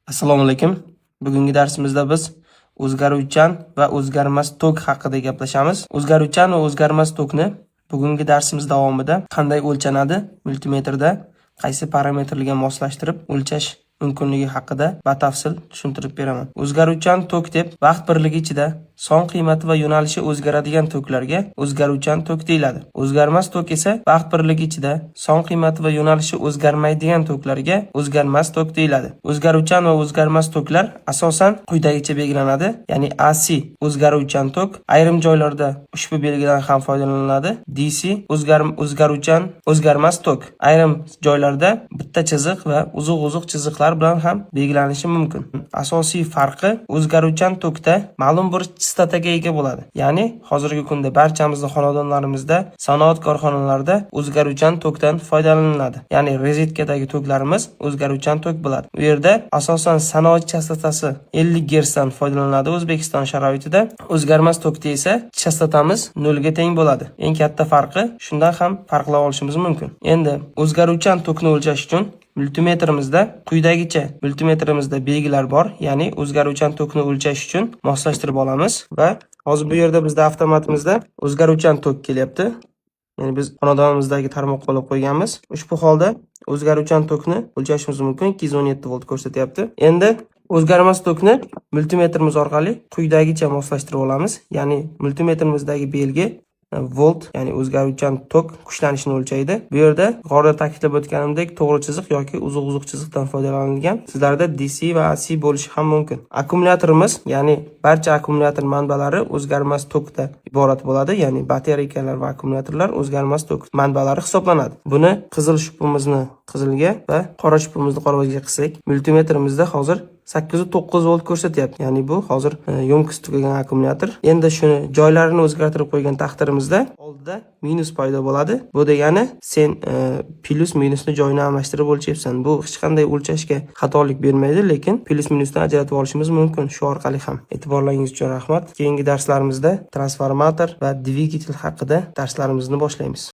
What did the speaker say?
Assalomu alaykum. Bugungi darsimizda biz o'zgaruvchan va o'zgarmas tok haqida gaplashamiz. O'zgaruvchan va o'zgarmas tokni bugungi darsimiz davomida qanday o'lchanadi, multimetrda qaysi parametrlarga moslashtirib o'lchash mumkinligi haqida batafsil tushuntirib beraman. O'zgaruvchan tok deb vaqt birligi ichida son qiymati va yo'nalishi o'zgaradigan toklarga o'zgaruvchan tok deyiladi. O'zgarmas tok esa vaqt birligi ichida son qiymati va yo'nalishi o'zgarmaydigan toklarga o'zgarmas tok deyiladi. O'zgaruvchan va o'zgarmas toklar asosan quyidagicha belgilanadi. Ya'ni AC o'zgaruvchan tok, ayrim joylarda ushbu belgidan ham foydalaniladi. DC o'zgaruvchan o'zgarmas tok. Ayrim joylarda bitta chiziq va uzuq-uzuq chiziqlar bilan ham belgilanishi mumkin. Asosiy farqi o'zgaruvchan tokda ma'lum bir chastotaga ega bo'ladi. Ya'ni hozirgi kunda barchamizning xonadonlarimizda, sanoat korxonalarida o'zgaruvchan tokdan foydalaniladi. Ya'ni rozetkadagi toklarimiz o'zgaruvchan tok bo'ladi. U yerda asosan sanoat chastotasi 50 Hz dan foydalaniladi O'zbekiston sharoitida. O'zgarmas tokda esa chastotamiz 0 ga teng bo'ladi. Eng katta farqi shundan ham farqlab olishimiz mumkin. Endi o'zgaruvchan tokni o'lchash uchun multimetrimizda quyidagicha multimetrimizda belgilar bor, ya'ni o'zgaruvchan tokni o'lchash uchun moslashtirib olamiz va hozir bu yerda bizda avtomatimizda o'zgaruvchan tok kelyapti. Ya'ni biz xonadonimizdagi tarmoqqa olib qo'yganmiz. Ushbu holda o'zgaruvchan tokni o'lchashimiz mumkin. 217 volt ko'rsatyapti. Endi o'zgarmas tokni multimetrimiz orqali quyidagicha moslashtirib olamiz. Ya'ni multimetrimizdagi belgi volt, ya'ni o'zgaruvchan tok kuchlanishini o'lchaydi. Bu yerda yuqorida ta'kidlab o'tganimdek to'g'ri chiziq yoki uzuq-uzuq chiziqdan foydalanilgan. Sizlarda DC va AC bo'lishi ham mumkin. Akkumulyatorimiz, ya'ni barcha akkumulyator manbalari o'zgarmas tokda iborat bo'ladi, ya'ni batareykalar va akkumulyatorlar o'zgarmas tok manbalari hisoblanadi. Buni qizil shupimizni qizilga va qora shupimizni qoraga qilsak, multimetrimizda hozir 8,9 volt ko'rsatyapti. Ya'ni bu hozir ёмкость tugagan akkumulyator. Endi shuni joylarini o'zgartirib qo'ygan taqdirimizda oldida minus paydo bo'ladi. Bu degani sen plyus minusni joyini almashtirib o'lchayapsan. Bu hech qanday o'lchashga xatolik bermaydi, lekin plyus minusni ajratib olishimiz mumkin shu orqali ham. E'tiborlaringiz uchun rahmat. Keyingi darslarimizda transformator va dvigatel haqida darslarimizni boshlaymiz.